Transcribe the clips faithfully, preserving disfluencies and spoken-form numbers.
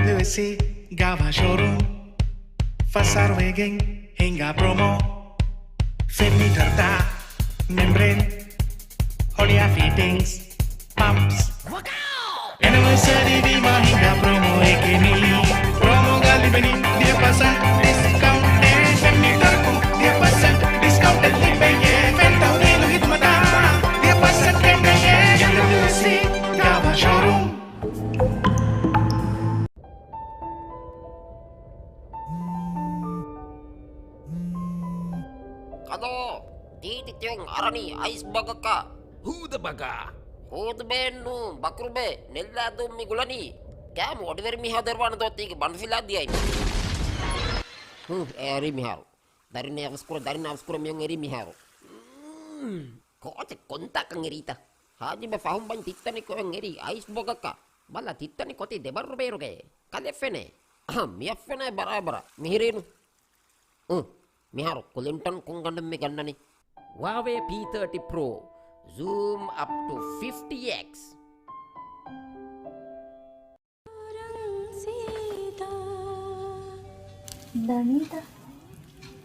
ލުއިސީ ގާވާ ޝޯރޫމް ފަސް އަހަރު ވެގެން ހިނގާ ޕްރޮމޯ. ފެން މީޓަރު ދާ މެމްބްރޭން ހޮޅިއާ ފިޓިންގްސް ޕަމްޕްސް. އެނިވަރސަރީ ވީމާ ހިނގާ ޕްރޮމޯއެކޭ މީ. ޕްރޮމޯގަ ލިބެނީ ވިހި ޕަސެންޓް ޑިސްކައުންޓެއް. ފެން މީޓަރަކުން ވިހި ޕަސެންޓް ޑިސްކައުންޓެއް ލިބެޔޭ. ފެން ތަހުލީލު ހިދުމަތާ ވިހި ޕަސެންޓް ކެނޑެޔޭ. އެމްޑަބްލިއުސީ ގާވާ ޝޯރޫމް. ކަލޯ، ތީތި ތިޔަން އަރަނީ އައިސް ބަގަކަށް. ހޫދަ ބަގާ. ހޫދުބޭއެއްނޫން، ބަކުރުބޭ، ނެއްލާދޫން މި ގުޅަނީ. ކާމު އޮޑިވެރި މިހާ ދެރުވާނެ ދޯ ތީގެ ބަނޑުފިލާ ދިޔައި. ހު، އެ އަރި މިހާރު. ދަރިން އަވަސްކުރ، ދަރިން އަވަސްކުރ މިޔަން އެރީ މިހާރު. މް، ކޯޗެއް ކޮންތާކަން އެރީތަ؟ ހާޖިބެ ފަހުން ބަން ތިއްތަނި ކޮއެން އެރީ އައިސް ބޮގަކަށް. ބަލަ ތިއްތަނި ކޮތި ދެބައްރު ބޭރުގެ. ކަލެއް ފެނޭ. އަހަ، މިއަށް ފެނޭ ބަރާބަރަށް. މިހިރީނު. އު، މިހާރު ކުލިންޓަން ކޮންގަނޑެއް މި ގަންނަނީ؟ ވާވޭ ޕީ ތާޓީ ޕްރޯ. ޒޫމް އަޕް ޓު ފިފްޓީ އެކްސް. ދަނީތަ؟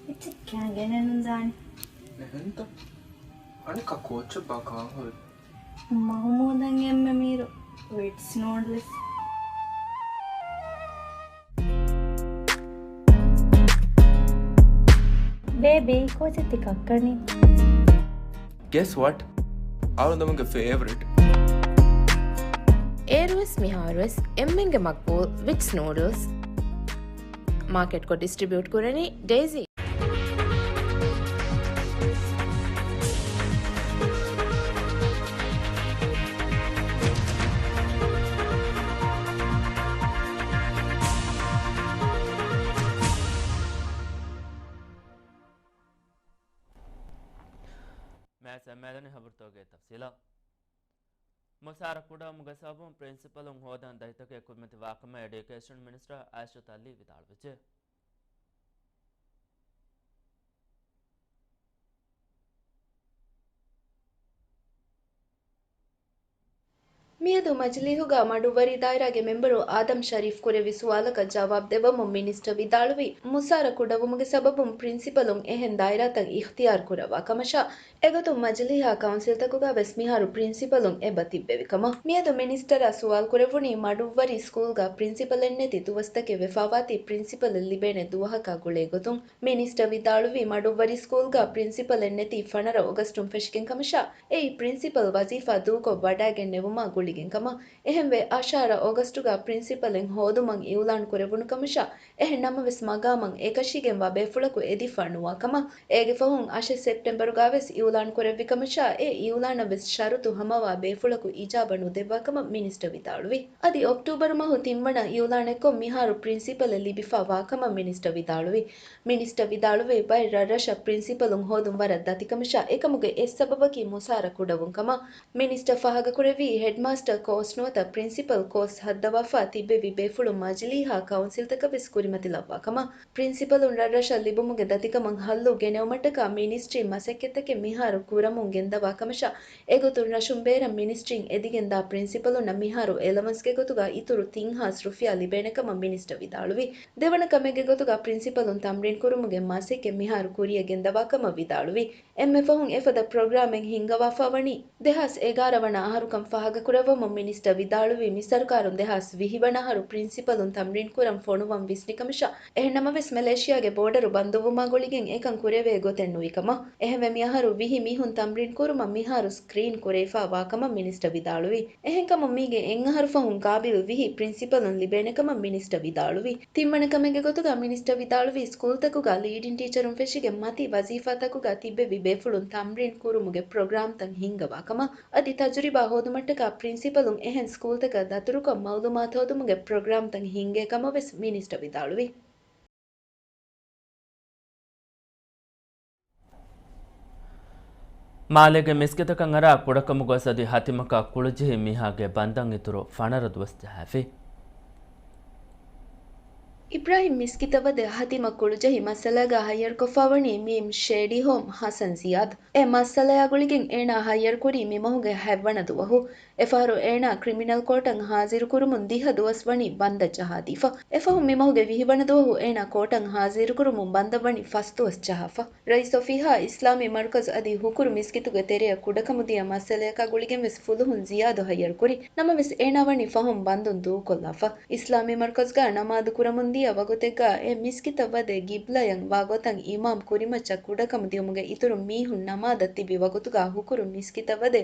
އެއްޗެއް ކާގެނެއް ނުދާނެ. އެހެންތަ؟ އަނެއްކާ ކޯޗެއް ބާ ކާހުރި؟ މަހުމޫދަށް އެންމެ މީރު ވިޓްސް ނޫޑްލްސް. ބޭބީ، ކޯޗެއް ތި ކައްކަނީ؟ Guess what? އަޅުގަނޑުމެންގެ ފޭވަރިޓް. އޭރުވެސް މިހާރުވެސް އެންމެންގެ މަގްބޫލް ވިޓްސް ނޫޑްލްސް. މާކެޓްކޮށް ޑިސްޓްރިބިއުޓް ކުރަނީ ޑޭޒީ. މޭސް އެމްއެލްއޭ ހަބަރުތަކުގެ ތަފްސީލާ. މުސާރަ ކުޑަވުމުގެ ސަބަބުން ޕްރިންސިޕަލުން ހޯދަން ދަތިތަކެއް ކުރިމަތި ވާކަމަށް އެޑިއުކޭޝަން މިނިސްޓަރ އާއިޝަތު އަލީ ވިދާޅުވެއްޖެ. މިއަދު މަޖިލީހުގަ މަޑުއްވަރީ ދާއިރާގެ މެމްބަރު އާދަމް ޝަރީފް ކުރެއްވި ސުވާލަކަށް ޖަވާބު ދެއްވަމުން މިނިސްޓަރ ވިދާޅުވީ، މުސާރަ ކުޑަވުމުގެ ސަބަބުން ޕްރިންސިޕަލުން އެހެން ދާއިރާތައް އިޚްތިޔާރު ކުރައްވާ ކަމަށާ، އެގޮތުން މަޖިލީހާ ކައުންސިލްތަކުގަ ވެސް މިހާރު ޕްރިންސިޕަލުން އެބަ ތިއްބެވި ކަމަށް. މިއަދު މިނިސްޓަރާ ސުވާލު ކުރެއްވުނީ، މަޑުއްވަރީ ސްކޫލްގަ ޕްރިންސިޕަލެއް ނެތި ދުވަސްތަކެއް ވެފާވާތީ ޕްރިންސިޕަލެއް ލިބޭނެ ދުވަހަކާ ގުޅޭ ގޮތުން. މިނިސްޓަރ ވިދާޅުވީ، މަޑުއްވަރީ ސްކޫލްގަ ޕްރިންސިޕަލެއް ނެތީ ފަނަރަ އޮގަސްޓުން ފެށިގެން ކަމަށާ، އެއީ ޕްރިންސިޕަލް ވަޒީފާ ދޫކޮށް ވަޑައިގެން ނެވުމާ ގުޅިގެން ކަމަށް. އެހެންވެ، އަށާރަ އޮގަސްޓުގަ ޕްރިންސިޕަލެއް ހޯދުމަށް އިއުލާން ކުރެވުނު ކަމަށާ، އެހެން ނަމަވެސް މަގާމަށް އެކަށީގެންވާ ބޭފުޅަކު އެދިފަ ނުވާ ކަމަށް. އޭގެ ފަހުން އަށެއް ސެޕްޓެމްބަރުގަ ވެސް އިއުލާން ކުރެއްވި ކަމަށާ، އެ އިއުލާނަށް ވެސް ޝަރުތު ހަމަވާ ބޭފުޅަކު އިޖާބަ ނުދެއްވާ ކަމަށް މިނިސްޓަރ ވިދާޅުވި. އަދި އޮކްޓޫބަރު މަހު ތިންވަނަ އިއުލާނެއްކޮށް މިހާރު ޕްރިންސިޕަލެއް ލިބިފަ ވާ ކަމަށް މިނިސްޓަރ ވިދާޅުވި. މިނިސްޓަރ ވިދާޅުވީ، ބައެއް ރަށްރަށަށް ޕްރިންސިޕަލުން ހޯދުން ވަރަށް ދަތިކަމަށާ، އެކަމުގެ އެއް ސަބަބަކީ މުސާރަ ކުޑަވުން ކަމަށް. މިނިސްޓަރ ފާހަގަކުރެއްވީ، ހެޑްމާސްޓަރ ކޯސް ނުވަތަ ޕްރިންސިޕަލް ކޯސް ހައްދަވާފަ ތިއްބެވި ބޭފުޅުން މަޖިލީހާ ކައުންސިލްތަކަށް ވެސް ކުރިމަތިލައްވާ ކަމަށް. ޕްރިންސިޕަލުން ރަށްރަށަށް ލިބުމުގެ ދަތިކަމަށް ހައްލު ގެނެވުމަށްޓަކާ މިނިސްޓްރީ މަސައްކަތްތަކެއް މިހާރު ކުރަމުން ގެންދަވާ ކަމަށާ، އެގޮތުން ރަށުން ބޭރަށް މިނިސްޓްރީން އެދިގެންދާ ޕްރިންސިޕަލުންނަށް މިހާރު އެލަވަންސްގެ ގޮތުގަ އިތުރު ތިން ހާސް ރުފިޔާ ލިބޭނެ ކަމަށް މިނިސްޓަރ ވިދާޅުވި. ދެވަނަ ކަމެއްގެ ގޮތުގަ ޕްރިންސިޕަލުން ތަމްރީން ކުރުމުގެ މަސައްކަތް މިހާރު ކުރިޔަށް ގެންދަވާ ކަމަށް ވިދާޅުވި. އެންމެ ފަހުން އެފަދަ ޕްރޮގްރާމެއް ހިންގަވާފަ ވަނީ ދެހާސް އެގާރަ ވަނަ އަހަރުކަން ފާހަގަކުރައްވަމުން މިނިސްޓަރ ވިދާޅުވީ، މި ސަރުކާރުން ދެހާސް ވިހި ވަނަ އަހަރު ޕްރިންސިޕަލުން ތަމްރީން ކުރަން ފޮނުވަން ވިސްނި ކަމަށާ، އެހެން ނަމަވެސް މެލޭޝިޔާގެ ބޯޑަރު ބަންދުވުމާ ގުޅިގެން އެކަން ކުރެވޭ ގޮތެއް ނުވި ކަމަށް. އެހެންވެ މިއަހަރު ވިހި މީހުން ތަމްރީން ކުރުމަށް މިހާރު ސްކްރީން ކުރެވިފަ ވާ ކަމަށް މިނިސްޓަރ ވިދާޅުވި. އެހެންކަމުން މީގެ އެއް އަހަރު ފަހުން ގާބިލް ވިހި ޕްރިންސިޕަލުން ލިބޭނެ ކަމަށް މިނިސްޓަރ ވިދާޅުވި. ތިންވަނަ ކަމެއްގެ ގޮތުގަ މިނިސްޓަރ ވިދާޅުވީ، ސްކޫލްތަކުގަ ލީޑިން ޓީޗަރުން ފެށިގެން މަތި ވަޒީފާތަކުގަ ތިއްބެވި ބޭފުޅުން ތަމްރީން ކުރުމުގެ ޕްރޮގްރާމްތައް ހިންގަވާ ކަމަށް. އަދި ތަޖުރިބާ ހޯދުމަށްޓަކާ ޕްރިންސިޕަލުން އެހެން ސްކޫލްތަކަށް ދަތުރުކޮށް މައުލޫމާތު ހޯދުމުގެ ޕްރޮގްރާމްތައް ހިންގޭ ކަމަށް ވެސް މިނިސްޓަރ ވިދާޅުވި. މާލޭގެ މިސްކިތަކަށް އަރާ ކުޑަކަމުގަ ގޮސް އަދި ހަތިމަކާ ކުޅުޖެހި މީހާގެ ބަންދަން އިތުރު ފަނަރަ ދުވަސް ޖަހާފި. އިބްރާހިމް މިސްކިތަށް ވަދެ ހަތިމަ ކުޅުޖެހި މައްސަލާގަ ހައްޔަރުކޮށްފަވަނީ މީމް ޝޭޑީ ހޯމް ހަސަން ޒިޔާދު. އެ މައްސަލަޔާ ގުޅިގެން އޭނާ ހައްޔަރުކުރީ މިމަހުގެ ހަތްވަނަ ދުވަހު. އެފަހަރު އޭނާ ކްރިމިނަލް ކޯޓަށް ހާޒިރުކުރުމުން ދިހަ ދުވަސް ވަނީ ބަންދަށް ޖަހާދީފަ. އެފަހުން މިމަހުގެ ވިހި ވަނަ ދުވަހު އޭނާ ކޯޓަށް ހާޒިރުކުރުމުން ބަންދަށް ވަނީ ފަސް ދުވަސް ޖަހާފަ. ރައީސް އޮފީހާ އިސްލާމީ މަރުކަޒު އަދި ހުކުރު މިސްކިތުގެ ތެރެއަށް ކުޑަކަމުދިޔަ މައްސަލަޔަކާ ގުޅިގެން ވެސް ފުލުހުން ޒިޔާދު ހައްޔަރުކުރި. ނަމަވެސް އޭނާ ވަނީ ފަހުން ބަންދުން ދޫކޮށްލާފަ. އިސްލާމީ މަރުކަޒުގަ ނަމާދު ކުރަމުންދިޔަ ވަގުތެއްގަ އެ މިސްކިތަށް ވަދެ ގިބްލަޔަށް ވާ ގޮތަށް އިމާމް ކުރިމައްޗަށް ކުޑަކަމުދިޔުމުގެ އިތުރުން މީހުން ނަމާދަށް ތިބި ވަގުތުގަ ހުކުރު މިސްކިތަށް ވަދެ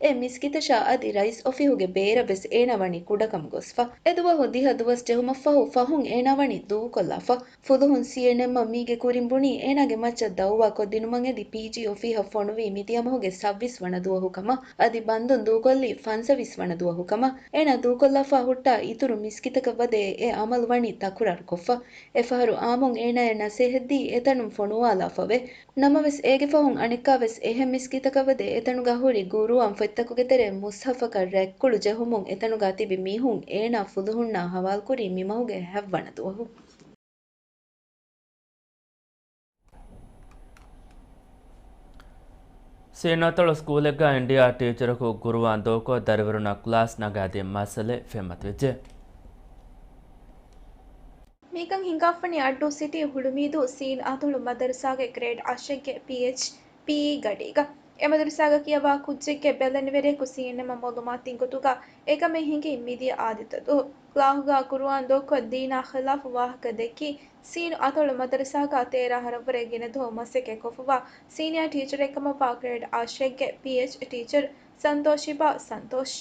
އެ މިސްކިތަށާ އަދި ރައީސް އޮފީހުގެ ބޭރަށް ވެސް އޭނާ ވަނީ ކުޑަކަމު ގޮސްފަ. އެ ދުވަހު ދިހަ ދުވަސް ޖެހުމަށްފަހު ފަހުން އޭނާ ވަނީ ދޫކޮށްލާފަ. ފުލުހުން ސީއެންއެމްއަށް މީގެ ކުރިން ބުނީ އޭނާގެ މައްޗަށް ދައުވާ ކޮށްދިނުމަށް އެދި ޕީޖީ އޮފީހަށް ފޮނުވީ މިދިޔަ މަހުގެ ސައްވީސް ވަނަ ދުވަހު ކަމަށް. އަދި ބަންދުން ދޫކޮށްލީ ފަންސަވީސް ވަނަ ދުވަހު ކަމަށް. އޭނާ ދޫކޮށްލާފަ ހުއްޓާ އިތުރު މިސްކިތަކަށް ވަދެ އެ އަމަލު ވަނީ ތަކުރާރުކޮށްފަ. އެފަހަރު އާއްމުން އޭނާޔަށް ނަސޭހަތްދީ އެތަނުން ފޮނުވާލާފަވޭ. ނަމަވެސް، އޭގެ ފަހުން އަނެއްކާވެސް އެހެން މިސްކިތަކަށް ވަދެ އެތަނުގަ ހުރި ގުރުއާން ފޮތްތަކުގެ ތެރޭ މުޞްޙަފަކަށް ރަތްކުޅު ޖެހުމުން އެތަނުގަ ތިބި މީހުން އޭނާ ފުލުހުންނާ ހަވާލުކުރީ މިމަހުގެ ހަތްވަނަ ދުވަހު. ސީނާތޮޅު ސްކޫލެއްގަ އިންޑިއާ ޓީޗަރަކު ގުރުއާން ދޫކޮށް ދަރިވަރުންނަށް ކްލާސް ނަގާދިން މައްސަލައެއް ފެންމަތިވެއްޖެ. މިކަން ހިނގާފަނީ އައްޑޫ ސިޓީ ހުޅުމީދޫ ސީން އަތޮޅު މަދަރުސާގެ ގްރޭޑް އަށެއްގެ ޕީއެޗް ޕީއީ ގަޑީގަ. އެ މަދަރުސާގަ ކިޔަވާ ކުއްޖެއްގެ ބެލެނިވެރިޔަކު ސީއެންއެމްއަށް މައުލޫމާތު ދިން ގޮތުގަ އެކަމެއް ހިނގީ މިދިޔަ އާދިއްތަ ދުވަހު. ކްލާހުގަ ގުރުއާން ދޫކޮށް ދީނާ ޚިލާފު ވާހަކަ ދެއްކި ސީން އަތޮޅު މަދަރުސާގަ ތޭރަ އަހަރަށްވުރެ ގިނަ ދުވަހު މަސައްކަތްކޮށްފަވާ ސީނިއާ ޓީޗަރެއް ކަމަށްވާ ގްރޭޑް އަށެއްގެ ޕީއެޗް ޓީޗަރ ސަންތޯޝިބާ ސަންތޯޝް.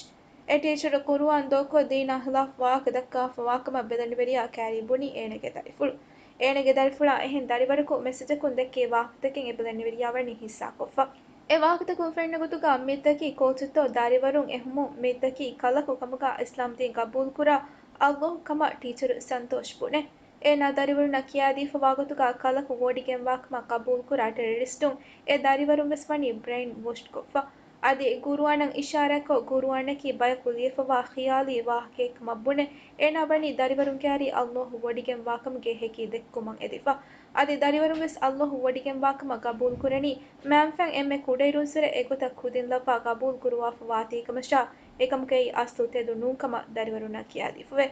އެ ޓީޗަރު ގުރުއާން ދޫކޮށް ދީނާ ޚިލާފު ވާހަކަ ދައްކާފަ ވާކަމަށް ބެލެނިވެރިޔާ ކައިރީ ބުނީ އޭނަގެ ދަރިފުޅު. އޭނަގެ ދަރިފުޅާ އެހެން ދަރިވަރަކު މެސެޖަކުން ދެއްކި ވާހަކަތަކެއް އެ ބެލެނިވެރިޔާ ވަނީ ހިއްސާކޮށްފަ. އެ ވާހަކަތަކުން ފެންނަ ގޮތުގަ މިތަކީ ކޯޗުތޯ ދަރިވަރުން އެހުމުން މިތަކީ ކަލަކު ކަމުގަ އިސްލާމްދީން ގަބޫލުކުރާ އައްލޯހު ކަމަށް ޓީޗަރު ސަންތޯޝް ބުނޭ. އޭނާ ދަރިވަރުންނަށް ކިޔާދީފަވާ ގޮތުގަ ކަލަކު ވޮޑިގެންވާކަމަށް ގަބޫލުކުރާ ޓެރަރިސްޓުން އެ ދަރިވަރުން ވެސް ވަނީ ބްރެއިން ވޮޝްޑްކޮށްފަ. އަދި ގުރުއާނަށް އިޝާރާތްކޮށް ގުރުއާނަކީ ބަޔަކު ލިޔެފަވާ ޚިޔާލީ ވާހަކައެއްކަމަށް ބުނެ، އޭނާ ވަނީ ދަރިވަރުން ކައިރީ އައްލޯހު ވޮޑިގެންވާކަމުގެ ހެކި ދެއްކުމަށް އެދިފަ. އަދި ދަރިވަރުން ވެސް އައްލޯހު ވޮޑިގެންވާކަމަށް ގަބޫލުކުރަނީ، މާންފަން އެންމެ ކުޑައިރުންސުރެ އެގޮތަށް ކުދިން ލައްވާ ގަބޫލުކުރުވާފަވާތީކަމަށާ، އެކަމުގައި އަސްލު ތެދު ނޫންކަމަށް ދަރިވަރުންނަށް ކިޔާދީފަވޭ.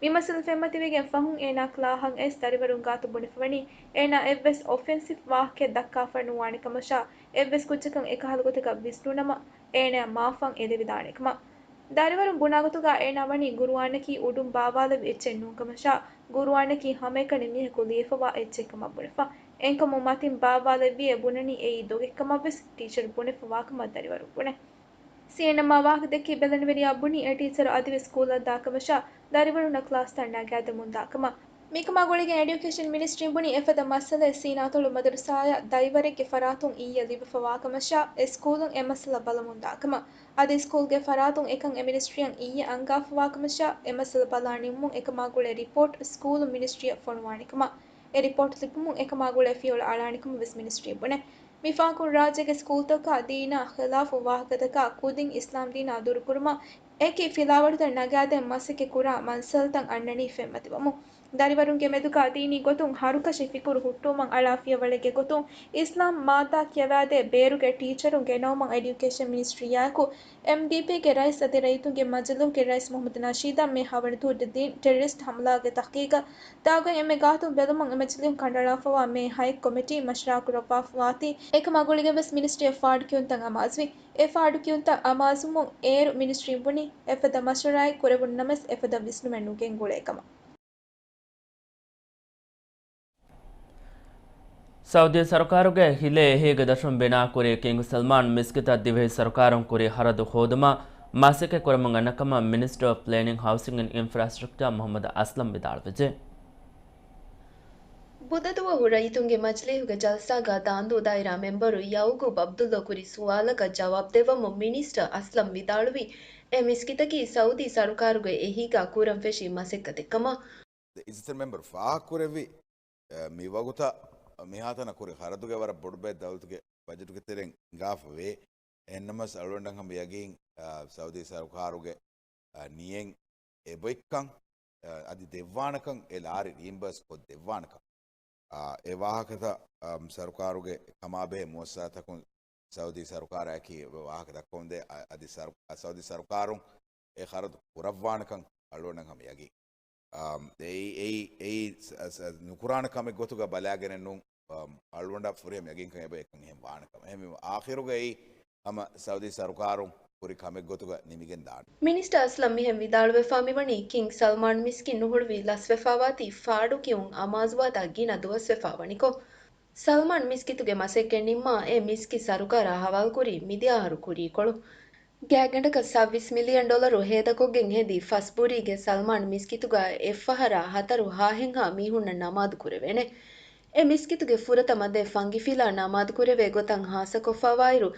މި މައްސަލަ ފެންމަތިވެގެން ފަހުން އޭނާ ކްލާހަށް އައިސް ދަރިވަރުން ގާތު ބުނެފަވަނީ، އޭނާ އެއްވެސް އޮފެންސިވް ވާހަކައެއް ދައްކާފަ ނުވާނެ ކަމަށާ، އެއްވެސް ކުއްޖަކަށް އެކަހަލަ ގޮތަކަށް ވިސްނުނަމަ، އޭނާ މާފަން އެދެވިދާނެ ކަމަށް. ދަރިވަރުން ބުނާ ގޮތުގަ އޭނާ ވަނީ ގުރުއާނަކީ އުޑުން ބާވާލެއްވި އެއްޗެއް ނޫންކަމަށާ، ގުރުއާނަކީ ހަމައެކަނި މީހަކު ލިޔެފަވާ އެއްޗެއްކަމަށް ބުނެފަ. އެހެންކަމުން މަތިން ބާވާލެއްވިއޭ ބުނަނީ އެއީ ދޮގެއްކަމަށްވެސް ޓީޗަރު ބުނެފަވާކަމަށް ދަރިވަރުން ބުނޭ. ސީއެންއެމްއާ ވާހަކަ ދެއްކި ބެލެނިވެރިޔާ ބުނީ އެ ޓީޗަރު އަދިވެސް ސްކޫލަށް ދާކަމަށާ، ދަރިވަރުންނަށް ކްލާސްތައް ނަގާދެމުން ދާކަމަށް. މިކަމާ ގުޅިގެން އެޑިއުކޭޝަން މިނިސްޓްރީން ބުނީ އެފަދަ މައްސަލައެއް ސީނާތޮޅު މަދަރުސާއަށް ދައިވަރެއްގެ ފަރާތުން އިއްޔެ ލިބިފަވާކަމަށާ، އެ ސްކޫލުން އެ މައްސަލަ ބަލަމުން ދާކަމަށް. އަދި ސްކޫލްގެ ފަރާތުން އެކަން އެ މިނިސްޓްރީއަށް އިއްޔެ އަންގާފަވާކަމަށާ، އެ މައްސަލަ ބަލާ ނިންމުން އެކަމާ ގުޅޭ ރިޕޯޓް ސްކޫލު މިނިސްޓްރީއަށް ފޮނުވާނެކަމަށް. އެ ރިޕޯޓް ލިބުމުން އެކަމާ ގުޅޭ ފިޔަވަޅު އަޅާނެކަމަށް ވެސް މިނިސްޓްރީން ބުނޭ. މި ފާކުން ރާއްޖޭގެ ސްކޫލްތަކަށް ދީނާ ޚިލާފު ވާހަކަތަކާ ކުދިން އިސްލާމްދީނާ ދުރުކުރުމަށް އެކި ފިލާވަޅުތައް ނަގާދޭން މަސައްކަތް ކުރާ މަންސަލްތައް އަންނަނީ ފެންމަތިވަމުން. ދަރިވަރުންގެ މެދުގަ ދީނީ ގޮތުން ހަރުކަށި ފިކުރު ހުއްޓުވުމަށް އަޅާ ފިޔަވަޅެއްގެ ގޮތުން އިސްލާމް މާއްދާ ކިޔަވާދޭ ބޭރުގެ ޓީޗަރުން ގެނައުމަށް އެޑިއުކޭޝަން މިނިސްޓްރީއާއެކު އެމްޑީޕީގެ ރައީސް އަދި ރައްޔިތުންގެ މަޖިލީހުގެ ރައީސް މުހައްމަދު ނަޝީދަށް މޭ ހަވަނަ ދުވަހު ދީން ޓެރަރިސްޓް ހަމަލާގެ ތަހުގީގަށް ދާގޮތް އެންމެ ގާތުން ބެލުމަށް އެ މަޖިލީހުން ކަނޑައަޅާފަވާ މޭ ހައެއް ކޮމިޓީ މަޝްވަރާކުރައްވާފަވާތީ، އެކަމާ ގުޅިގެން ވެސް މިނިސްޓްރީއަށް ފާޑުކިޔުންތައް އަމާޒުވި. އެ ފާޑުކިޔުންތައް އަމާޒުވުމުން އޭރު މިނިސްޓްރީން ބުނީ އެފަދަ މަޝްވަރާއެއް ކުރެވުނު ނަމަވެސް އެފަދަ ވިސްނުމެއް ނުގެންގުޅޭ ކަމަށް. ސައުދީ ސަރުކާރުގެ ހިލޭ އެހީގެ ދަށުން ބިނާކުރި ކިންގް ސަލްމާން މިސްކިތަށް ދިވެހި ސަރުކާރުން ކުރި ހަރަދު ހޯދުމަށް މަސައްކަތް ކުރަމުން އަންނަ ކަމަށް މިނިސްޓަރ އޮފް ޕްލޭނިން، ހައުސިން އެންޑް އިންފްރާސްޓްރަކްޗާ މުހައްމަދު އަސްލަމް ވިދާޅުވެއްޖެ. ބުދަދުވަހު ރައްޔިތުންގެ މަޖިލީހުގެ ޖަލްސާގަ ދާނދޫ ދާއިރާ މެމްބަރު ޔައުގޫބް ޢަބްދުﷲ ކުރި ސުވާލަކަށް ޖަވާބު ދެއްވަމުން މިނިސްޓަރ އަސްލަމް ވިދާޅުވީ، އެ މިސްކިތަކީ ސައުދީ ސަރުކާރުގެ އެހީގަ ކުރަން ފެށި މަސައްކަތެއް ކަމަށް. އިއްޒަތްތެރި މެމްބަރު ފާހަގަކުރެއްވި، އެ، މިވަގުތަށް މިހާތަނަށް ކުރި ޚަރަދުގެ ވަރަށް ބޮޑު ބައެއް ދައުލަތުގެ ބަޖެޓުގެ ތެރެއިން ހިނގާފަވޭ. އެހެންނަމަވެސް އަޅުގަނޑަށް ހަމަ ޔަގީން، އާ، ސައުދީ ސަރުކާރުގެ، އާ، ނިޔަތް އެބައޮތްކަން، އާ، އަދި ދެއްވާނެކަން އެ ލާރި ރީއިމްބާސް ކޮށް ދެއްވާނެކަން. އާ، އެ ވާހަކަތައް، އާ، ސަރުކާރުގެ ކަމާބެހޭ މުއައްސަސާތަކުން ސައުދީ ސަރުކާރަކީ ވާހަކަ ދައްކަމުންދޭ، އަ-، އަދި ސަރު-، ސައުދީ ސަރުކާރުން އެ ޚަރަދު ކުރައްވާނެކަން އަޅުގަނޑަށް ހަމަ ޔަގީން. އާ، އެއީ، އެއީ، އެއީ ސަ-، ސަ-، ނުކުރާނެ ކަމެއް ގޮތުގަ ބަލާގެނެއް ނޫން. އަޅުގަނޑަށް ފުރިހަމަ ޔަގީންކަން އެބަ އެކަން އެހެން ވާނެ ކަމަށް. އެހެންވީމަ އާޚިރުގައި ހަމަ ސައުދީ ސަރުކާރުން ކުރި ކަމެއް ގޮތުގަ ނިމިގެން ދާނެ. މިނިސްޓަރ އަސްލަމް މިހެން ވިދާޅުވެފާ މިވަނީ، ކިންގް ސަލްމާން މިސްކިތް ނުހުޅުވި ލަސްވެފާވާތީ ފާޑުކިޔުން އަމާޒުވާތާ ގިނަ ދުވަސްވެފާ ވަނިކޮށް، ސަލްމާން މިސްކިތުގެ މަސައްކަތް ނިންމާ އެ މިސްކިތް ސަރުކާރާ ހަވާލުކުރީ މިދިޔަ އަހަރު ކުރީކޮޅު. ގާތްގަނޑަކަށް ސައްވީސް މިލިއަން ޑޮލަރު ހޭދަކޮށްގެން ހެދި ފަސްބުރީގެ ސަލްމާން މިސްކިތުގަ އެއްފަހަރާ ހަތަރު ހާހެއްހާ މީހުންނަށް ނަމާދު ކުރެވޭނެ. އެ މިސްކިތުގެ ފުރަތަމަ ދެ ފަންގިފިލާ ނަމާދު ކުރެވޭ ގޮތަށް ހާއްސަކޮށްފާވާއިރު،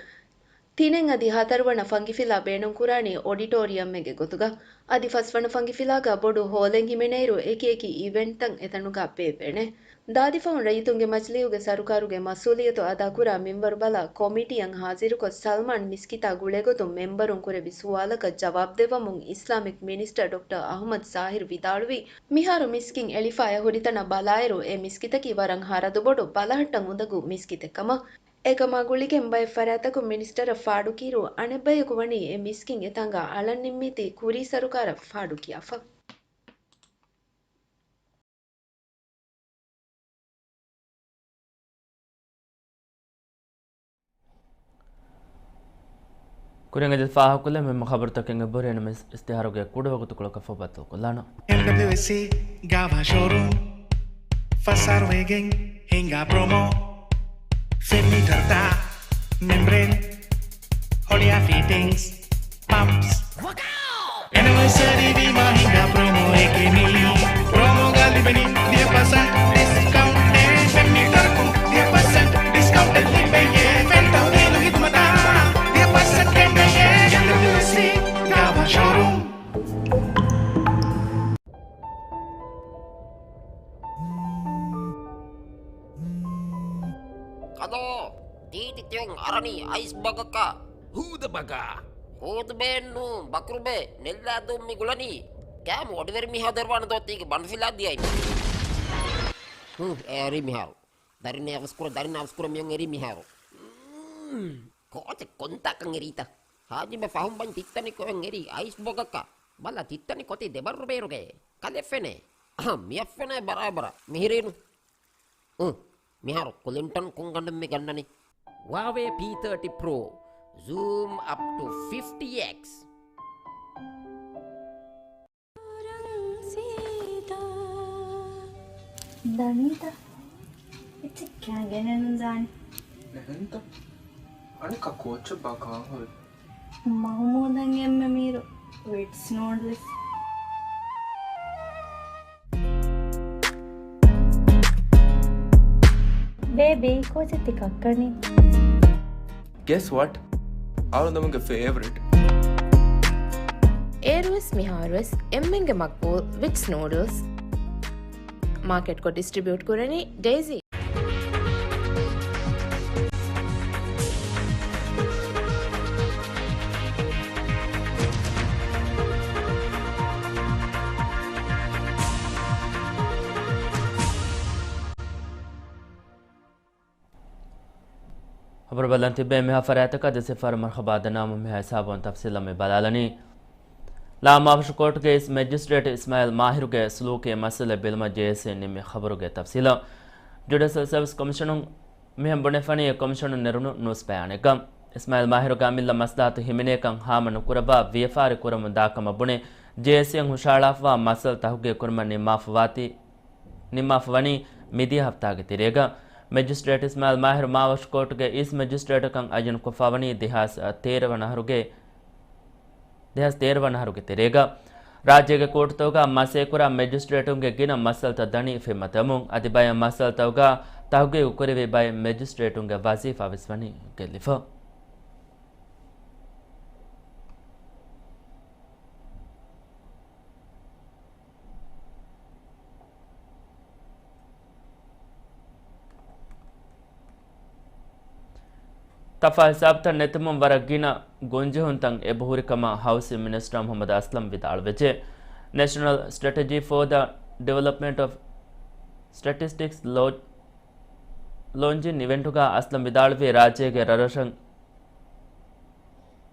ތިނެއް އަދި ހަތަރުވަނަ ފަންގިފިލާ ބޭނުންކުރާނީ އޮޑިޓޯރިއަމެއްގެ ގޮތުގަ. އަދި ފަސްވަނަ ފަންގިފިލާގަ ބޮޑު ހޯލެއް ހިމެނޭއިރު، އެކި އެކި އިވެންޓްތައް އެތަނުގަ ބޭއްވޭނެ. ދާދިފަހުން ރައްޔިތުންގެ މަޖިލީހުގެ ސަރުކާރުގެ މަސްއޫލިއްޔަތު އަދާކުރާ މިންވަރު ބަލާ، ކޮމިޓީއަށް ހާޒިރުކޮށް، ސަލްމާން މިސްކިތާ ގުޅޭގޮތުން މެންބަރުން ކުރެއްވި ސުވާލަކަށް ޖަވާބު ދެއްވަމުން، އިސްލާމިކް މިނިސްޓަރ ޑޮކްޓަރ އަހުމަދު ޒާހިރު ވިދާޅުވީ، މިހާރު މިސްކިތް އެޅިފައި ހުރިތަނަށް ބަލާއިރު، އެ މިސްކިތަކީ ވަރަށް ހަރަދުބޮޑު ބަލަހައްޓަން އުނދަގޫ މިސްކިތެއް ކަމަށް. އެކަމާ ގުޅިގެން ބައެއް ފަރާތްތަކުން މިނިސްޓަރަށް ފާޑުކިއިރު، އަނެއްބަޔަކު ވަނީ އެ މިސްކިތް އެތާނގަ އަޅަން ނިންމީތީ ކުރީ ސަރުކާރަށް ފާޑު ކިޔާފަ. ކުރިން އެދި ފާހަގަކޮށްލެވޭ މުހިއްމު ޚަބަރުތަކެއް އެބަހުރި. އަންނަ މި އިސްތިހާރުގެ ކުޑަވަގުތުކޮޅަކަށް ފަހުބައްދަލުކޮށްލާނަން. އެމްޑަބްލިއުއެސްސީ ގާވާ ޝޯރޫމް، ފަސް އަހަރު ވެގެން ހިނގާ ޕްރޮމޯ. ފެން މީޓަރުތައް، މެމްބްރޭން، ހޮޅިއާ ފިޓިންގްސް، ޕަމްޕްސް. އެނިވަރސަރީ ވީމާ ހިނގާ ޕްރޮމޯއެކޭ މީ. ޕްރޮމޯގަ ލިބެނީ ދިހަ ޕަސެންޓް ޑިސްކައުންޓެއް. ފެން މީޓަރަކުން ދިހަ ޕަސެންޓް ޑިސްކައުންޓެއް ލިބެޔޭ. ފެންތައް ވީނު ހިދުމަތާ ދިހަ ޕަސެންޓް ގެންނަޔޭ. އެމްޑަބްލިއުއެސްސީ ގާވާ ޝޯރޫމް. ކަލޯ، ތީތި ތިޔަން އަރަނީ އައިސް ބަގަކަށް. ހޫދަ ބަގާ. ހޫދުބޭއެއްނޫން، ބަކުރުބޭ، ނެއްލާދޫން މި ގުޅަނީ. ކާމު އޮޑިވެރި މީހާ ދެރުވާނެ ދޯ ތީގެ ބަނޑުފިލާ ދިޔައި. ހު، އެ އެރީ މިހާރު. ދަރިން އަވަސްކުރަ، ދަރިން އަވަސްކުރަ މިޔަން އެރީ މިހާރު. މް، ކޯޗެއް ކޮންތާކަން އެރީތަ؟ ހާޖިބެ ފަހުން ބަން ތިއްތަނި ކޮއެއް އެރީ އައިސް ބޮގަކަށް. ބަލަ ތިއްތަނި ކޮތީ ދެބައްރު ބޭރުގައޭ. ކަލެ ފެނޭ. އަހަ، މިއަށް ފެނޭ ބަރާބަރަށް. މިހިރީނު. އު، މިހާރު ކުލިންޓަން ކުންގަނޑުން މި ގަންނަނީ. ހުއާވޭ ޕީ ތާޓީ ޕްރޯ. ޒޫމް އަޕް ޓު ފިފްޓީ އެކްސް. ދަނީތަ؟ އެއްޗެއް ކާގެނެއްނުދާނެ. ނެހެންތަ؟ އަނެއްކާ ކޯޗެއް ބާ ކާން ހުރި؟ މަހުމޫދަށް އެންމެ މީރު ވިޓްސް ނޫޑްލްސް. ބޭބީ، ކޯޗެއް ތި ކައްކަނީ؟ Guess what? އަޅުގަނޑުމެންގެ ފޭވަރިޓް. އޭރުވެސް މިހާރުވެސް އެންމެންގެ މަގްބޫލް ވިޓްސް ނޫޑްލްސް. މާކެޓްކޮށް ޑިސްޓްރިބިއުޓް ކުރަނީ ޑޭޒީ. ޚަބަރު ބަލަން ތިއްބެވި މިހާ ފަރާތަކަށް ދެ ސިފަރު މަރުޙަބާ ދަނާމު މިހާ ހިސާބުން ތަފްސީލަށް މި ބަލާލަނީ. ލާމާފަށު ކޯޓުގެ އިސް މެޖިސްޓްރޭޓް އިސްމާއިލް މާހިރުގެ ސުލޫކީ މައްސަލަ ބެލުމަށް ޖޭއެސްސީ ނިންމި ޚަބަރުގެ ތަފްސީލަށް. ޖުޑިޝަލް ސަރވިސް ކޮމިޝަނުން މިހެން ބުނެފަނީ އެ ކޮމިޝަނުން ނެރުނު ނޫސް ބަޔާނެއްގަ. އިސްމާއިލް މާހިރުގެ އަމިއްލަ މަސްލަހަތު ހިމެނޭކަން ހާމަ ނުކުރައްވާ ވިޔަފާރި ކުރަމުން ދާކަމަށް ބުނެ ޖޭއެސްސީއަށް ހުށަހަޅާފައިވާ މައްސަލަ ތަހުގީގު ކުރުމަށް ނިންމާފަވާތީ، ނިންމާފަވަނީ މިދިޔަ ހަފްތާގެ ތެރޭގަ. މެޖިސްޓްރޭޓް އިސްމާއިލް މާހިރު މާވަށު ކޯޓުގެ އިސް މެޖިސްޓްރޭޓަކަށް އައްޔަން ކޮށްފަވަނީ ދެހާސް ތޭރަ ވަނަ އަހަރުގެ، ދެހާސް ތޭރަ ވަނަ އަހަރުގެ ތެރޭގަ. ރާއްޖޭގެ ކޯޓުތަކުގަ މަސައްކަތްކުރާ މެޖިސްޓްރޭޓުންގެ ގިނަ މައްސަލަތައް ދަނީ ފެންމަތިވަމުން، އަދި ބައެއް މައްސަލަތަކުގަ ތަހުގީގު ކުރެވި ބައެއް މެޖިސްޓްރޭޓުންގެ ވަޒީފާ ވެސް ވަނީ ގެއްލިފަ. ތަފާ ހިސާބުތައް ނެތުމުން ވަރަށް ގިނަ ގޮންޖެހުންތައް އެބަހުރި ކަމަށް ހައުސިން މިނިސްޓަރ މުޙައްމަދު އަސްލަމް ވިދާޅުވެއްޖެ. ނޭޝަނަލް ސްޓްރެޓެޖީ ފޯ ދަ ޑިވެލޮޕްމަންޓް އޮފް ސްޓެޓިސްޓިކްސް ލޯ-، ލޯންޗިން އިވެންޓުގަ އަސްލަމް ވިދާޅުވީ، ރާއްޖޭގެ ރަށްރަށަށް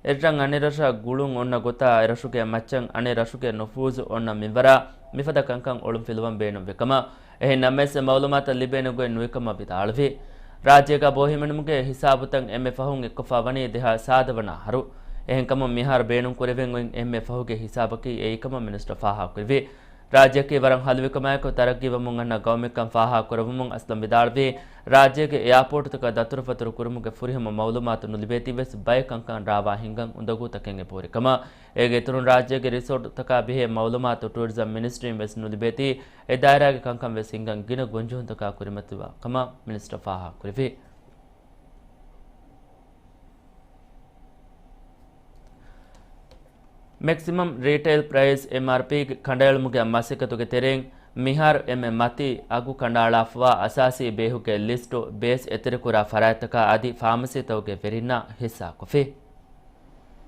އެއްރަށް އަނެއްރަށަށް ގުޅުން އޮންނަ ގޮތާ، އެރަށުގެ މައްޗަށް އަނެއް ރަށުގެ ނުފޫޒު އޮންނަ މިންވަރާ، މިފަދަ ކަންކަން އޮޅުންފިލުވަން ބޭނުންވި ކަމަށް، އެހެން ނަމަވެސް އެ މައުލޫމާތު ލިބޭނެ ގޮތް ނުވި ކަމަށް ވިދާޅުވި. ރާއްޖޭގަ ބޯހިމެނުމުގެ ހިސާބުތައް އެންމެ ފަހުން އެއްކޮށްފާ ވަނީ ދެހާސް ސާދަ ވަނަ އަހަރު. އެހެންކަމުން މިހާރު ބޭނުން ކުރެވެން އޮތް އެންމެ ފަހުގެ ހިސާބަކީ އެއީ ކަމަށް މިނިސްޓަރ ފާހަގަކުރެއްވި. ރާއްޖެއަކީ ވަރަށް ހަލުވިކަމާއެކު ތަރައްގީވަމުން އަންނަ ގައުމެއްކަން ފާހަގަކުރެއްވުމުން އަސްލަމް ވިދާޅުވީ، ރާއްޖޭގެ އެއާޕޯޓުތަކަށް ދަތުރުފަތުރު ކުރުމުގެ ފުރިހަމަ މައުލޫމާތު ނުލިބޭތީވެސް ބައެއް ކަންކަން ރާވާ ހިނގަން އުނދަގޫތަކެއް އެބަހުރި ކަމަށް. އޭގެ އިތުރުން ރާއްޖޭގެ ރިސޯޓުތަކާ ބެހޭ މައުލޫމާތު ޓޫރިޒަމް މިނިސްޓްރީން ވެސް ނުލިބޭތީ، އެ ދާއިރާގެ ކަންކަން ވެސް ހިނގަން ގިނަ ގޮންޖެހުންތަކާ ކުރިމަތިވާ ކަމަށް މިނިސްޓަރ ފާހަގަކުރެއްވި. މެކްސިމަމް ރީޓެއިލް ޕްރައިސް، އެމްއާރްޕީ، ކަނޑައެޅުމުގެ މަސައްކަތުގެ ތެރެއިން މިހާރު އެންމެ މަތީ އަގު ކަނޑައަޅާފަވާ އަސާސީ ބޭހުގެ ލިސްޓު ބޭސް އެތެރެކުރާ ފަރާތްތަކާ އަދި ފާމަސީތަކުގެ ވެރިންނާ ހިއްސާކޮށްފި.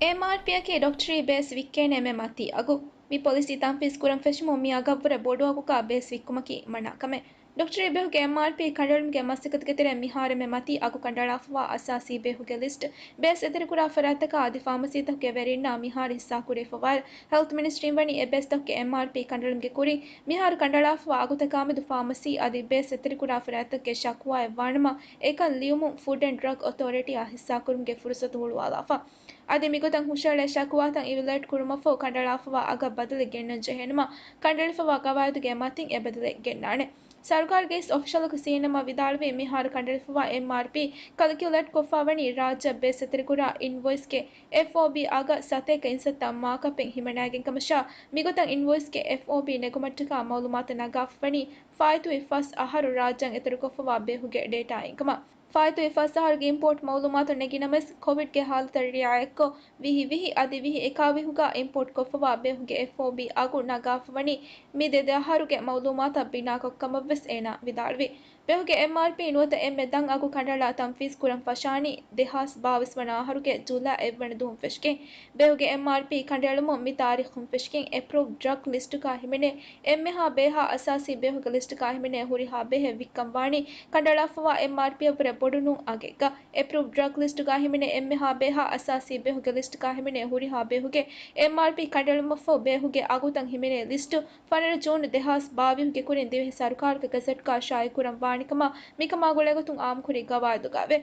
އެމްއާރްޕީއަކީ ޑޮކްޓަރީ ބޭސް ވިއްކޭނެ އެންމެ މަތީ އަގު. މި ޕޮލިސީ ތަންފީޒް ކުރަން ފެށުމުން މި އަގަށްވުރެ ބޮޑު އަގުގަ ބޭސް ވިއްކުމަކީ މަނާ ކަމެއް. ޑޮކްޓަރީ ބޭހުގެ އެމްއާރްޕީ ކަނޑައެޅުމުގެ މަސައްކަތުގެ ތެރެއިން މިހާރު އެންމެ މަތީ އަގު ކަނޑައަޅާފަވާ އަސާސީ ބޭހުގެ ލިސްޓް ބޭސް އެތެރެކުރާ ފަރާތްތަކާ އަދި ފާމަސީތަކުގެ ވެރިންނާ މިހާރު ހިއްސާކުރެވިފަވާއިރު، ހެލްތް މިނިސްޓްރީން ވަނީ އެ ބޭސްތަކުގެ އެމްއާރްޕީ ކަނޑައެޅުމުގެ ކުރިން މިހާރު ކަނޑައަޅާފަވާ އަގުތަކާމެދު ފާމަސީ އަދި ބޭސް އެތެރެކުރާ ފަރާތްތަކުގެ ޝަކުވާއެއް ވާނަމަ، އެކަން ލިޔުމުން ފުޑް އެންޑް ޑްރަގް އޮތޯރިޓީއާ ހިއްސާކުރުމުގެ ފުރުސަތު ހުޅުވާލާފަ. އަދި މިގޮތަށް ހުށައެޅޭ ޝަކުވާތައް އިވެލުއޭޓް ކުރުމަށްފަހު ކަނޑައަޅާފަވާ އަގަށް ބަދަލެއް ގެންނަން ޖެހޭނަމަ، ކަނޑައެޅިފަވާ ގަވާއިދުގެ މަތިން އެ ބަދަލެއް ގެންނާނެ. ސަރުކާރުގެ އިސް އޮފިޝަލަކު ސީއެންއެމްއަށް ވިދާޅުވީ، މިހާރު ކަނޑައެޅިފަވާ އެމްއާރްޕީ ކަލްކިއުލޭޓް ކޮށްފާވަނީ ރާއްޖެ ބޭސް އެތެރެކުރާ އިންވޮއިސްގެ އެފްއޯބީ އަގަށް ސަތޭކަ އިންސައްތަ މާކަޕެއް ހިމަނައިގެން ކަމަށާ، މިގޮތަށް އިންވޮއިސްގެ އެފްއޯބީ ނެގުމަށްޓަކާ މައުލޫމާތު ނަގާފަވަނީ ފާއިތުވި ފަސް އަހަރު ރާއްޖޭން އެތެރެކޮށްފަވާ ބޭހުގެ ޑޭޓާއިން ކަމަށް. ފާއިތުވި ފަސް އަހަރުގެ އިމްޕޯޓް މައުލޫމާތު ނެގި ނަމަވެސް، ކޮވިޑްގެ ހާލަތަށް ރިއާޔަތްކޮށް، ވިހި ވިހި އަދި ވިހި އެކާވިހުގަ އިމްޕޯޓް ކޮށްފަވާ ބޭހުގެ އެފްއޯބީ އަގު ނަގާފަވަނީ މި ދެ ދެ އަހަރުގެ މައުލޫމާތަށް ބިނާކޮށް ކަމަށްވެސް އޭނާ ވިދާޅުވި. ބޭހުގެ އެމްއާރްޕީ ނުވަތަ އެންމެ ދަށް އަގު ކަނޑައަޅާ ތަންފީޒް ކުރަން ފަށާނީ ދެހާސް ބާވީސް ވަނަ އަހަރުގެ ޖުލައި އެއްވަނަ ދުވަހުން ފެށިގެން. ބޭހުގެ އެމްއާރްޕީ ކަނޑައެޅުމުން މި ތާރީޚުން ފެށިގެން އެޕްރޫވްޑް ޑްރަގް ލިސްޓުގަ ހިމެނޭ އެންމެހާ ބޭހާ އަސާސީ ބޭހުގެ ލިސްޓުގަ ހިމެނޭ ހުރިހާ ބޭހެއް ވިއްކަން ވާނީ ކަނޑައަޅާފަވާ އެމްއާރްޕީއަށްވުރެ ބޮޑު ނޫން އަގެއްގަ. އެޕްރޫވްޑް ޑްރަގް ލިސްޓުގަ ހިމެނޭ އެންމެހާ ބޭހާ އަސާސީ ބޭހުގެ ލިސްޓުގަ ހިމެނޭ ހުރިހާ ބޭހުގެ އެމްއާރްޕީ ކަނޑައެޅުމަށްފަހު ބޭހުގެ އަގުތައް ހިމެނޭ ލިސްޓު ފަނަރަ ޖޫން ދެހާސް ބާވީސްގެ ކުރިން ދިވެހި ސަރުކާރުގެ ގަޒެޓްގަ ޝާއިއުކުރަން ވާނެ ކަމަށް މިކަމާ ގުޅޭގޮތުން އާއްމުކުރި ގަވާއިދުގައެވެ.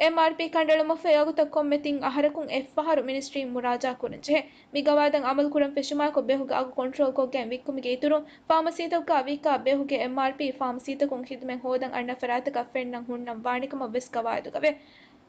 އެމްއާރްޕީ ކަނޑައެޅުމަށްފަހު އެ އަގުތައް ކޮންމެ ތިން އަހަރަކުން އެއްފަހަރު މިނިސްޓްރީން މުރާޖާ ކުރަންޖެހޭ. މި ގަވާއިދަށް އަމަލު ކުރަން ފެށުމާއެކު ބޭހުގެ އަގު ކޮންޓްރޯލްކޮށްގެން ވިއްކުމުގެ އިތުރުން، ފާމަސީތަކުގަ ވިއްކާ ބޭހުގެ އެމްއާރްޕީ ފާމަސީތަކުން ޚިދުމަތް ހޯދަން އަންނަ ފަރާތަކަށް ފެންނަން ހުންނަން ވާނެ ކަމަށް ވެސް ގަވާއިދުގައެވެ.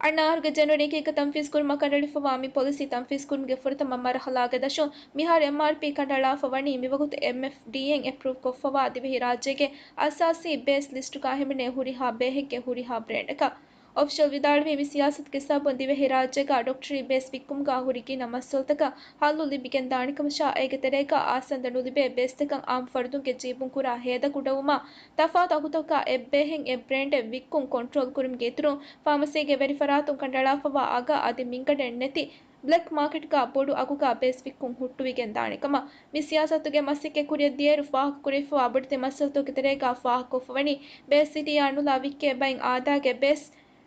އަންނަ އަހަރުގެ ޖެނުއަރީ އެކެއްގަ ތަންފީޒް ކުރުމަށް ކަނޑައެޅިފަވާ މި ޕޮލިސީ ތަންފީޒް ކުރުމުގެ ފުރަތަމަ މަރުހަލާގެ ދަށުން މިހާރު އެމްއާރްޕީ ކަނޑައަޅާފަ ވަނީ މިވަގުތު އެމްއެފްޑީއޭން އެޕްރޫވް ކޮށްފަވާ ދިވެހި ރާއްޖޭގެ އަސާސީ ބޭސް ލިސްޓުގަ ހިމެނޭ ހުރިހާ ބޭހެއްގެ ހުރިހާ ބްރޭންޑަކަށް. އޮފިޝަލް ވިދާޅުވީ މި ސިޔާސަތުގެ ސަބަބުން ދިވެހިރާއްޖޭގަ ޑޮކްޓަރީ ބޭސް ވިއްކުމުގަ ހުރި ގިނަ މައްސަލަތަކަށް ހައްލު ލިބިގެންދާނެކަމަށާ، އޭގެ ތެރޭގަ އާސަންދަ ނުލިބޭ ބޭސްތަކަށް އާއްމު ފަރުދުންގެ ޖީބުން ކުރާ ހޭދަ ކުޑަވުމާ، ތަފާތު އަގުތަކާ އެއްބޭހެއް އެއް ބްރޭންޑެއް ވިއްކުން ކޮންޓްރޯލް ކުރުމުގެ އިތުރުން، ފާމަސީގެ ވެރިފަރާތުން ކަނޑައަޅާފަވާ އަގަށް އަދި މިންގަނޑެއް ނެތި ބްލެކް މާކެޓްގަ ބޮޑު އަގުގަ ބޭސް ވިއްކުން ހުއްޓުވިގެންދާނެ ކަމަށް. މި ސިޔާސަތުގެ މަސައްކަތް ކުރިއަށް ދިޔައިރު ފާހަގަކުރެވިފަވާ ބޮޑެތި މައްސަލަތަކުގެ ތެރޭގަ ފާހަގަކޮށްފަވަނީ، ބޭސް ސިޓީއާ ނުލާ ވިއްކޭ ބައެއް އާދައިގެ ބޭސް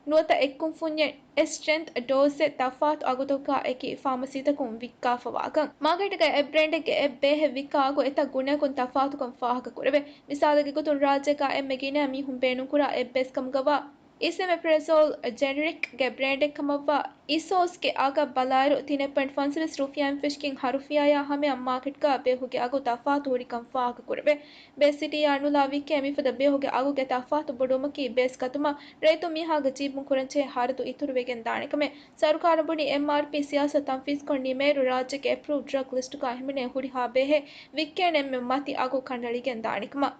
ނުވަތަ އެއްކުންފުންޏެއް، އެއް ސްޓްރެންތް ޑޯޒެއް ތަފާތު އަގުތަކުގަ އެކި ފާމަސީތަކުން ވިއްކާފަވާކަން. މާކެޓުގަ އެއް ބްރޭންޑެއްގެ އެއް ބޭހެއް ވިއްކާ އަގު އެތައް ގުނައަކުން ތަފާތުކަން ފާހަގަކުރެވޭ. މިސާލެއްގެ ގޮތުން ރާއްޖޭގަ އެންމެ ގިނަ މީހުން ބޭނުންކުރާ އެއް ބޭސް ކަމުގަވާ އިސެމެޕްރެޒޯލް ޖެނެރިކްގެ ބްރޭންޑެއް ކަމަށްވާ އިސޯސްގެ އަގަށް ބަލާއިރު، ތިނެއް ޕޮއިންޓް ފަންސަވީސް ރުފިޔާއިން ފެށިގެން ހަ ރުފިޔާއާ ހަމަޔަށް މާކެޓްގަ ބޭހުގެ އަގު ތަފާތު ހުރިކަން ފާހަގަކުރެވޭ. ބޭސް ސިޓީއާ ނުލާ ވިއްކޭ މިފަދަ ބޭހުގެ އަގުގެ ތަފާތު ބޮޑުވުމަކީ ބޭސް ގަތުމަށް ރައްޔިތު މީހާގެ ޖީބުން ކުރަންޖެހޭ ހަރަދު އިތުރުވެގެން ދާނެ ކަމެއް. ސަރުކާރުން ބުނީ އެމްއާރްޕީ ސިޔާސަތު ތަންފީޒްކޮށް ނިމޭއިރު ރާއްޖޭގެ އެޕްރޫވްޑް ޑްރަގް ލިސްޓުގަ ހިމެނޭ ހުރިހާ ބޭހެއް ވިއްކޭނެ އެންމެ މަތި އަގު ކަނޑައެޅިގެން ދާނެ ކަމަށް.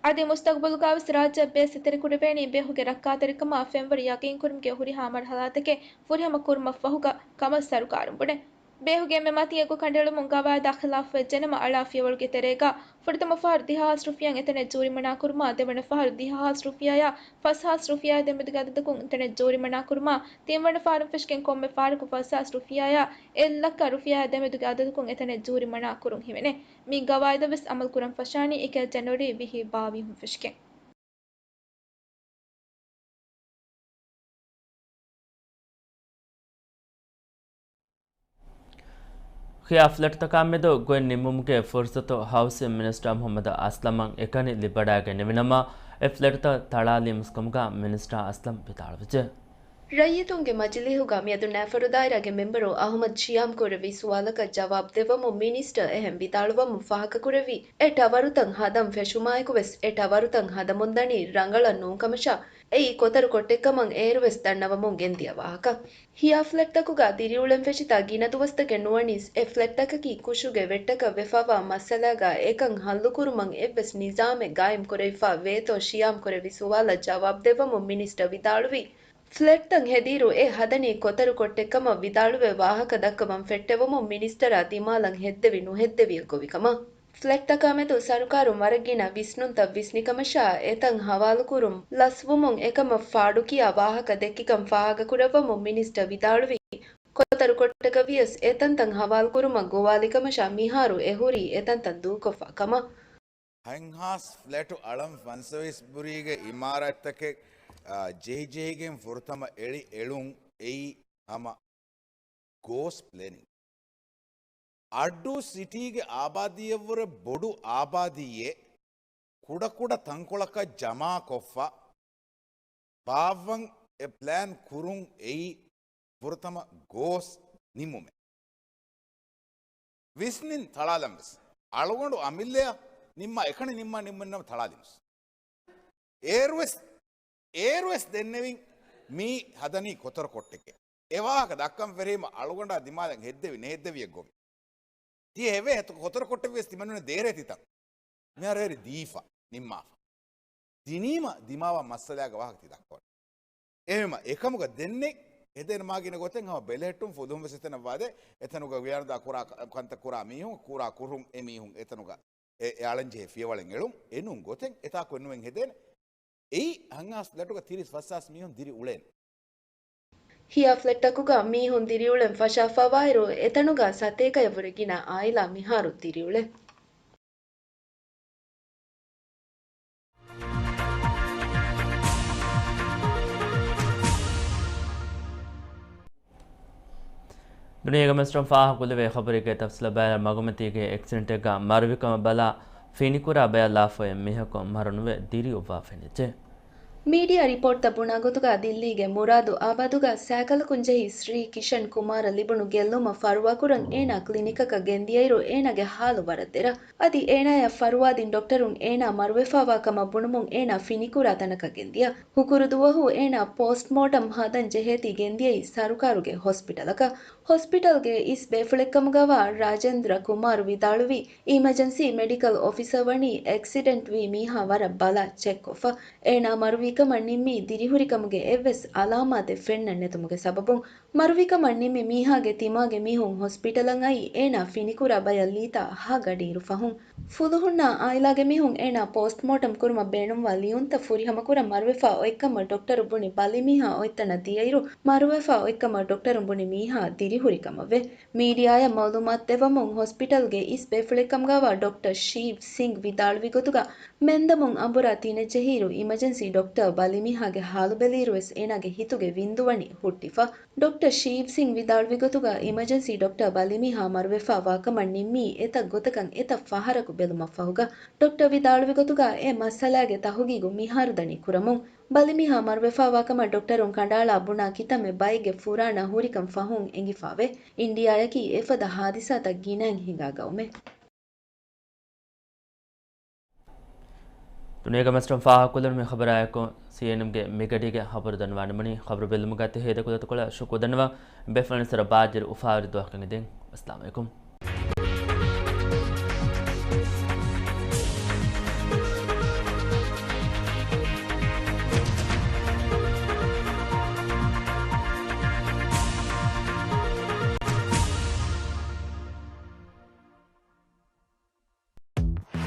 އަދި މުސްތަގުބަލުގަވެސް ރާއްޖެ ބޭސް އެތެރެކުރެވޭނީ ބޭހުގެ ރައްކާތެރިކަމާ ފެންވަރު ޔަގީންކުރުމުގެ ހުރިހާ މަރުހަލާތަކެއް ފުރިހަމަ ކުރުމަށްފަހުގަ ކަމަށް ސަރުކާރުން ބުނޭ. ބޭހުގެ އެންމެ މަތީ އަގު ކަނޑައެޅުމުން ގަވާއިދާ ޚިލާފުވެ ޖެނަމަ އަޅާ ފިޔަވަޅުގެ ތެރޭގަ ފުރަތަމަ ފަހަރު ދިހަ ހާސް ރުފިޔާއިން އެތަނެއް ޖޫރިމަނާ ކުރުމާ، ދެވަނަ ފަހަރު ދިހަ ހާސް ރުފިޔާއާ ފަސް ހާސް ރުފިޔާއާ ދެމެދުގެ އަދަދަކުން އެތަނެއް ޖޫރިމަނާ ކުރުމާ، ތިންވަނަ ފަހަރުން ފެށިގެން ކޮންމެ ފަހަރަކު ފަސް ހާސް ރުފިޔާއާ އެއް ލައްކަ ރުފިޔާއާ ދެމެދުގެ އަދަދަކުން އެތަނެއް ޖޫރިމަނާ ކުރުން ހިމެނޭ. މި ގަވާއިދަށް ވެސް އަމަލު ކުރަން ފަށާނީ އެކަ ޖެނުއަރީ ވިހި ބާވީހުން ފެށިގެން. ހިޔާ ފްލެޓްތަކާމެދު ގޮތް ނިންމުމުގެ ފުރުސަތު ހައުސިން މިނިސްޓަރ މުޙައްމަދު އަސްލަމަށް އެކަނި ލިބިވަޑައިގެންނެވިނަމަ، އެ ފްލެޓްތައް ތަޅާލީމަސްކަމުގަ މިނިސްޓަރ އަސްލަމް ވިދާޅުވެއްޖެ. ރައްޔިތުންގެ މަޖިލީހުގަ މިއަދު ނައިފަރު ދާއިރާގެ މެމްބަރު އަޙުމަދު ޝިޔާމް ކުރެއްވި ސުވާލަކަށް ޖަވާބު ދެއްވަމުން މިނިސްޓަރ އެހެން ވިދާޅުވަމުން ފާހަގަކުރެއްވީ، އެ ޓަވަރުތައް ހަދަން ފެށުމާއެކުވެސް، އެ ޓަވަރުތައް ހަދަމުންދަނީ ރަނގަޅަށް ނޫންކަމަށާ، އެއީ ކޮތަރު ކޮށްޓެއްކަމަށް އޭރުވެސް ދަންނަވަމުން ގެންދިޔަ ވާހަކަ. ހިޔާ ފްލެޓްތަކުގަ ދިރިއުޅެން ފެށިތާ ގިނަ ދުވަސްތަކެއް ނުވަނީސް، އެ ފްލެޓްތަކަކީ ކުށުގެ ވެއްޓަކަށް ވެފަވާ މައްސަލާގަ އެކަން ހައްލުކުރުމަށް އެއްވެސް ނިޒާމެއް ގާއިމްކުރެވިފަ ވޭތޯ ޝިޔާމް ކުރެއްވި ސުވާލަށް ޖަވާބު ދެއްވަމުން މިނިސްޓަރ ވިދާޅުވީ، ފްލެޓްތައް ހެދިއިރު އެ ހަދަނީ ކޮތަރު ކޮށްޓެއްކަމަށް ވިދާޅުވެ ވާހަކަ ދައްކަވަން ފެއްޓެވުމުން މިނިސްޓަރާ ދިމާލަށް ހެއްދެވި ނުހެއްދެވިއެއް ގޮވިކަމަށް. ފްލެޓްތަކާމެދު ސަރުކާރުން ވަރަށް ގިނަ ވިސްނުންތައް ވިސްނިކަމަށާ، އެތަން ހަވާލުކުރުން ލަސްވުމުން އެކަމަށް ފާޑުކިޔާ ވާހަކަ ދެއްކިކަން ފާހަގަކުރައްވަމުން މިނިސްޓަރ ވިދާޅުވީ، ކޮތަރު ކޮށްޓަކަށް ވިޔަސް އެތަންތަން ހަވާލުކުރުމަށް ގޮވާލިކަމަށާ މިހާރު އެ ހުރީ އެތަންތަން ދޫކޮށްފަ ކަމަށް. ހަތްހާސް ފްލެޓު އަޅަން ފަންސަވީސް ބުރީގެ އިމާރާތްތަކެއް، އާ، ޖެހިޖެހިގެން ފުރަތަމަ އެޅި އެޅުން އެއީ ހަމަ ގޯސް ޕްލެނިން. އައްޑޫ ސިޓީގެ އާބާދީއަށްވުރެ ބޮޑު އާބާދީއެއް ކުޑަކުޑަ ތަންކޮޅަކަށް ޖަމާކޮށްފަ ބާއްވަން އެ ޕްލޭން ކުރުން އެއީ ފުރަތަމަ ގޯސް ނިންމުމެއް. ވިސްނިން ތަޅާލަން ވެސް. އަޅުގަނޑު އަމިއްލަޔަށް ނިންމާ އެކަނި ނިންމާ ނިންމުންނަމަ ތަޅާލިމުސް. އޭރުވެސް، އޭރުވެސް ދެންނެވިން މީ ހަދަނީ ކޮތަރު ކޮށްޓެކޭ. އެ ވާހަކަ ދައްކަން ފެށީމަ އަޅުގަނޑާ ދިމާލަށް ހެއްދެވި ނެހެއްދެވިއެއް ގޮވި. ތިޔަ ހެވޭ ހެތު ކޮތަރު ކޮށްޓެއްވިޔަސް ތިމަންނުން ދޭރޭ ތިތަން. މިހާރު އޭރު ދީފަ، ނިންމާފަ. ދިނީމަ ދިމާވާ މައްސަލާގެ ވާހަކަ ތި ދައްކަވަން. އެހެންވީމަ އެކަމުގަ ދެންނެ އެދޭން މާ ގިނަ ގޮތެއް ހަމަ ބެލެހެއްޓުން ފުލުހުން ވެސް އެތަނަށް ވާދޭ، އެތަނުގަ ވިޔާނުދާ ކުރާ ކަ-، ކަންތައް ކުރާ މީހުން، ކުރާ ކުށުން އެ މީހުން އެތަނުގަ އެ، އެ އަޅަންޖެހޭ ފިޔަވަޅެއް އެޅުން، އެނޫން ގޮތެއް އެތާކު އެންމެން ހެދޭނެ. އެއީ ހަތްހާސް ފްލެޓުގަ ތިރީސް ފަސްހާސް މީހުން ދިރި އުޅޭނެ. ހިޔާ ފްލެޓްތަކުގަ މީހުން ދިރިއުޅެން ފަށާފަވާއިރު، އެތަނުގަ ސަތޭކައަށްވުރެ ގިނަ އާއިލާ މިހާރު ދިރިއުޅޭ. ދުނިޔޭގެ މަސްރަން ފާހަގަކުރެވޭ ޚަބަރެއްގެ ތަފްސީލަށް ބައިވެރި މަގުމަތީގެ އެކްސިޑެންޓެއްގަ މަރުވިކަމަށް ބަލާ ފިނިކުރާ ބަޔަށް ލާފައި މީހަކު މަރުނުވެ ދިރިއުއްވާފަ އިނދެއްޖެ. މީޑިއާ ރިޕޯޓްތައް ބުނާ ގޮތުގަ ދިއްލީގެ މުރާދު އާބާދުގަ ސައިކަލަކުން ޖެހި ސްރީ ކިޝަން ކުމާރަށް ލިބުނު ގެއްލުމަށް ފަރުވާކުރަން އޭނާ ކްލިނިކަކަށް ގެންދިޔައިރު އޭނާގެ ހާލު ވަރަށް ދެރަ. އަދި އޭނާޔަށް ފަރުވާދިން ޑޮކްޓަރުން އޭނާ މަރުވެފަވާ ކަމަށް ބުނުމުން އޭނާ ފިނިކުރާ ތަނަކަށް ގެންދިޔަ. ހުކުރު ދުވަހު އޭނާ ޕޯސްޓްމޯޓަމް ހަދަން ޖެހޭތީ ގެންދިޔައީ ސަރުކާރުގެ ހޮސްޕިޓަލަކަށް. ހޮސްޕިޓަލްގެ އިސް ބޭފުޅެއްކަމުގަވާ ރާޖޭންދްރަ ކުމާރު ވިދާޅުވީ، އީމަޖެންސީ މެޑިކަލް އޮފިސަރ ވަނީ އެކްސިޑެންޓްވީ މީހާ ވަރަށް ބަލާ ޗެކްކޮށްފަ. އޭނާ މަރުވީކަމަށް ނިންމީ ދިރިހުރިކަމުގެ އެއްވެސް އަލާމާތެއް ފެންނަން ނެތުމުގެ ސަބަބުން. މަރުވިކަމަށް ނިންމި މީހާގެ ތިމާގެ މީހުން ހޮސްޕިޓަލަށް އައީ އޭނާ ފިނިކުރާ ބަޔަށް ލީތާ ހަ ގަޑިއިރު ފަހުން. ފުލުހުންނާ އާއިލާގެ މީހުން އޭނާ ޕޯސްޓްމޯޓަމް ކުރުމަށް ބޭނުންވާ ލިޔުންތައް ފުރިހަމަކުރަން މަރުވެފާ އޮތްކަމަށް ޑޮކްޓަރު ބުނި ބަލި މީހާ އޮތްތަނަށް ދިޔައިރު، މަރުވެފާ އޮތްކަމަށް ޑޮކްޓަރު ބުނި މީހާ ދިރިހުރި ކަމަށްވެ. މީޑިއާއަށް މައުލޫމާތު ދެއްވަމުން ހޮސްޕިޓަލްގެ އިސް ބޭފުޅެއްކަމުގަވާ ޑޮކްޓަރ ޝީވް ސިންގް ވިދާޅުވި ގޮތުގަ، މެންދަމުން އަނބުރާ ތިނެއްޖެހިއިރު އިމަޖެންސީ ޑޮކްޓަރ ބަލިމީހާގެ ހާލު ބެލިއިރުވެސް އޭނާގެ ހިތުގެ ވިންދުވަނީ ހުއްޓިފަ. ޑޮކްޓަރ ޝީވް ސިންގް ވިދާޅުވި ގޮތުގަ އިމަޖެންސީ ޑޮކްޓަރ ބަލިމީހާ މަރުވެފާ ވާކަމަށް ނިންމީ އެތައް ގޮތަކަށް އެތައް ފަހަރަކު ބެލުމަށްފަހުގަ. ޑޮކްޓަރ ވިދާޅުވި ގޮތުގަ އެ މައްސަލާގެ ތަހުގީގު މިހާރު ދަނީ ކުރަމުން. ބަލިމީހާ މަރުވެފާވާކަމަށް ޑޮކްޓަރުން ކަނޑައަޅާ ބުނާ ކިތަންމެ ބައެއްގެ ފުރާނަ ހުރިކަން ފަހުން އެނގިފާވޭ. އިންޑިއާއަކީ އެފަދަ ހާދިސާތައް ގިނައިން ހިނގާ ގައުމެއް. ދުނިޔޭގެ މަސްރަން ފާހަގަކޮށްލުން މި ޚަބަރާއެކު ސީއެންއެމްގެ މިގަޑީގެ ޚަބަރު ދަންނަވާނަމަނީ ޚަބަރު ބެލުމުގަ ތި ހޭދަކުލަތަކޮޅަށް ޝުކުރު ދަންނަވަން. ބޭފުޅުން ސަރަ ބާއްޖަރު އުފާވެރި ދުވަހަކަށް އެދެން. އައްސަލާމު ޢަލައިކުމް.